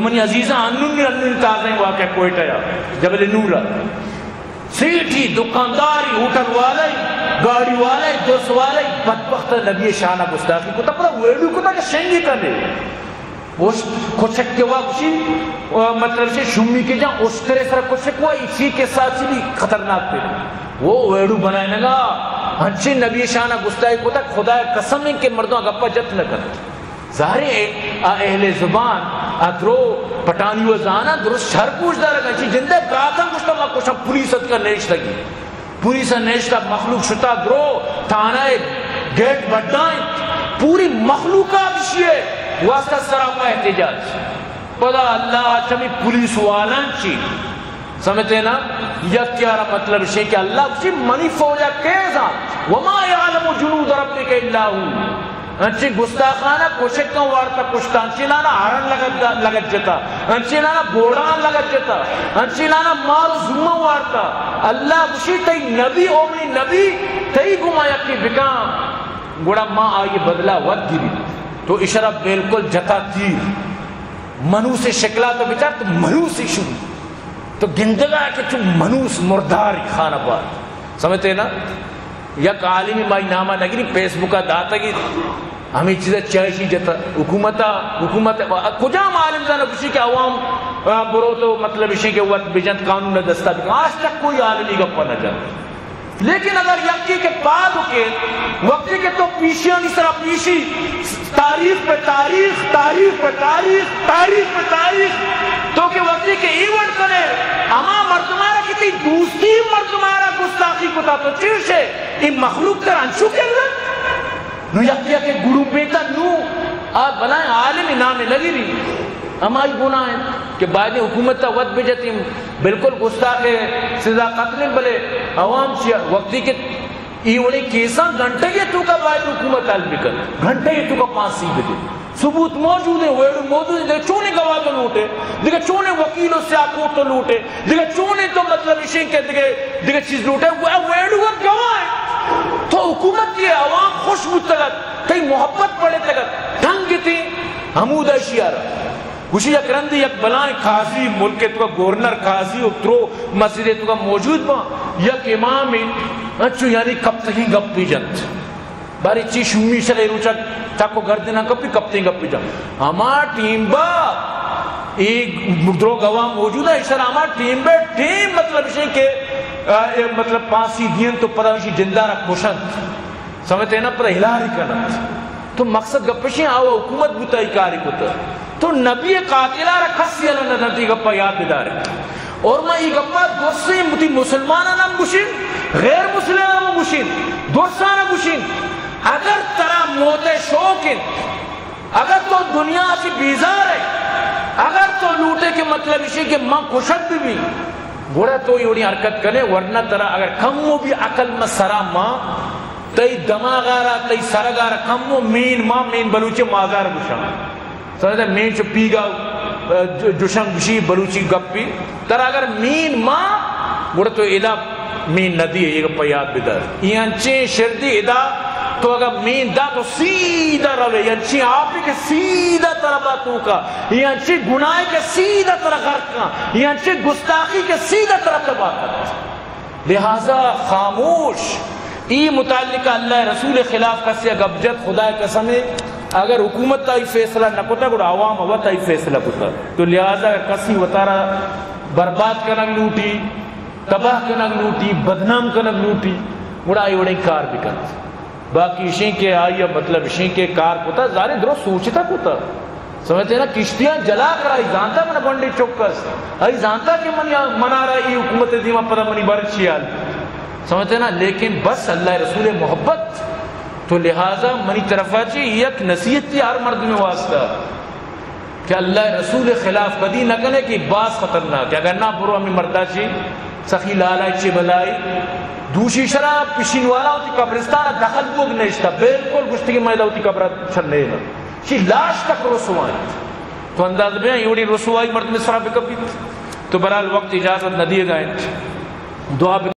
منی عزیزاں، انون، انون تازہ واقعہ کوئٹہ ءَ، جبل نور ءَ۔ سیٹھی، دکانداری، ہوٹل والے، گاڑی والے، دس والے، بدبخت نبی شان ءَ گستاخی کتا، پدا ویڈیو کتا کہ شنگی کنے۔ اوشت کچک کے واپسی، مطلب سے شمی کے جان اوشترے سر کچک ہوا، اسی کے ساتھ سے بھی خطرناک پہ وہ ویڈیو بنائے نگا۔ ہنچی نبی شان ءَ گستاخی کتا، خدا قسم ہے کہ مردم گپا جت نہ کن۔ ظاہر ہے، آ اہل زبان، آ درو پٹانی و زانا درست شر گوش دارگ، انچی جندے براتاں گوشتا ما کشا پولیس اتکا نیشتگی۔ پولیس نیشتا، مخلوق شتا درو، تھانہ گیٹ بڈا انت، پوری مخلوق آ بشیے واسطہ سراپا احتجاج۔ پدا اللہ چمی پولیس والان چی سمجھتے نا؟ یک یارا مطلب شے کہ اللہ چی منی فوجا کیزا، وما یعلم جنود ربک الا هو۔ انچیں گستاخانہ کشکاں وارتا کشتا، انچیں نانا ہرن لگت، لگت جتا، انچیں نانا بوڑان لگت جتا، انچیں نانا مار و زوماں وارتا۔ اللہ گوشی، تئی نبی او منی نبی، تئی گما یکی بکاں، گڑا ما آئی بدلا وت گری۔ تو اشرا بالکل جتا تیر۔ منوس شکلا تو بچار تو منوس شو۔ تو گندگا کہ چو منوس مرداری خانہ بار۔ سمجھتے نا؟ یک عالمی مائی نامہ نگری، فیس بک ءَ داتگی، ہمیں چیزا چائشی جتا۔ حکومت ءَ، حکومت ءَ، کجام عالم زانا گوشی کہ عوام، آ، برو تو مطلب اشی کہ وت بجنت قانون ءَ دستا بکن۔ آج تک کوئی عالمی گپا نہ جنت۔ لیکن اگر یکی کہ پاد کے وقتی کہ تو پیشیانی سرا پیشی، تاریخ پہ تاریخ، تاریخ پہ تاریخ، تاریخ پہ تاریخ، تو کہ وقتی کہ ایونٹ کنے، ہما مردمارا کہ تی دوستی مردمارا گستاخی کتا، تو چیشے؟ اے مخلوق تر انچو کن نہ؟ نو یک یک گروپے تا نو آ بلائیں عالم نام لگی بھی ہمائی گناہ ہیں کہ باید حکومت تا وت بجتیں، بالکل گستاخ ہے، سزا قتل ہیں، بلے عوام چیا وقتی کہ ای وڑیں کیساں گھنٹے کے توکا باید حکومت حل بکن، گھنٹے کے توکا پھانسی بدے۔ ثبوت موجود ہیں، ویڈیو موجود ہیں، دگہ چونے گواہ تو لوٹے، دگہ چونے وکیل و سیاہ کوٹ تو لوٹے، دگہ چونے تو مطلب اشیں کہ دگہ، دگہ چیز لوٹے، وہ ویڈیو گواہ ہے۔ تو حکومت یہ عوام خوش بوتگت، تئی محبت پڑے تگت، ڈھنگ تھی ہمودا اشیارا۔ گوشی یک رندی یک بلائیں قاضی، ملک ءِ توکا گورنر قاضی و ترو مسجد ءِ توکا موجود باں، یک امامے انچو یعنی کپتگیں گپے جنت۔ بارے چی شومی شر اے روچا چک و گردن نہ کپی، کپتیں گپے جنت۔ ہما ٹیم با اے درو گواہ موجود ہے، اشرا ہما ٹیم بے ٹیم مطلب اشیں کہ، آ، اے مطلب پھانسی دینت تو پدا اشی جندارا کشنت۔ سمجھتے نا، پر ہلاری کنت۔ تو مقصد گپشیں آو حکومت بوتا ای کاری کتا۔ تو نبی قاتلارا کسی الان ندنتی، گپا یاد بدارے۔ اور ما ای گپا درسیں بوتی مسلمانان ہم گوشیں، غیر مسلمان ہم گوشیں، درسان ہم گوشیں۔ اگر ترا موت شوق انت، اگر تو دنیا سے بیزار ہے، اگر تو لوٹے کہ مطلب اشی کہ من کشک بھی بھی، گڑا تو یوڑی حرکت کنے، ورنہ ترا اگر کمو بھی عقل ما سرا ما، تئی دماغارا، تئی سرگارا کمو مین ما، مین بلوچی مازار گوشاں۔ سمجھتا؟ مین چو پیگا، اه، جو-، جوشن گوشی بلوچی گپی۔ ترا اگر مین ما، گڑا تو ادا مین ندی، یہ گپا یاد بدار۔ یہ انچیں شردی ادا تو اگر مین دا تو سیدھا روے، یہ انچیں آپی کہ سیدھا ترا با توکا، یہ انچیں گناہ کہ سیدھا ترا غرق کن، یہ انچیں گستاخی کہ سیدھا ترا تباہ کن۔ لہذا خاموش، ای متعلقہ اللہ رسول خلاف کسے گپ جت، خدا قسم ہے، اگر حکومت تائی فیصلہ نہ کتا، گڑا عوام وت تائی فیصلہ کتا۔ تو لہذا اگر کسی وتارا برباد کنگ لوٹی، تباہ کنگ لوٹی، بدنام کنگ لوٹی، گڑا آئی وڑیں کار بکنت۔ باقی اشیں کہ آئی مطلب اشیں کہ کار کتا، ظاہر درست سوچتا کتا۔ سمجھتے نا؟ کشتیاں جلا کر آئی زانتا من گونڈی چک است۔ آئی زانتا کہ من یا منارا ای حکومت دیما پدا منی بر چیال۔ سمجھتے نا؟ لیکن بس اللہ رسول محبت۔ تو لہذا منی طرفا چی یک نصیحت تھی ہر مردم واسطہ کہ اللہ رسول خلاف کدی نہ کنے کہ باز خطرناک ہے۔ اگر نہ برو ہمیں مردا چی سخی لالائی چی بلائی دوشی شرا پشین والا ہوتی قبرستان دخل بوگ نشتا۔ بالکل گشتی کہ میں ہوتی قبر چنے نا۔ چی لاش تک رسوائی۔ تو انداز بیا یوڑی رسوائی مردم سرا بکپیت۔ تو برحال وقت اجازت نہ دیے گا انت۔ دعا بکن۔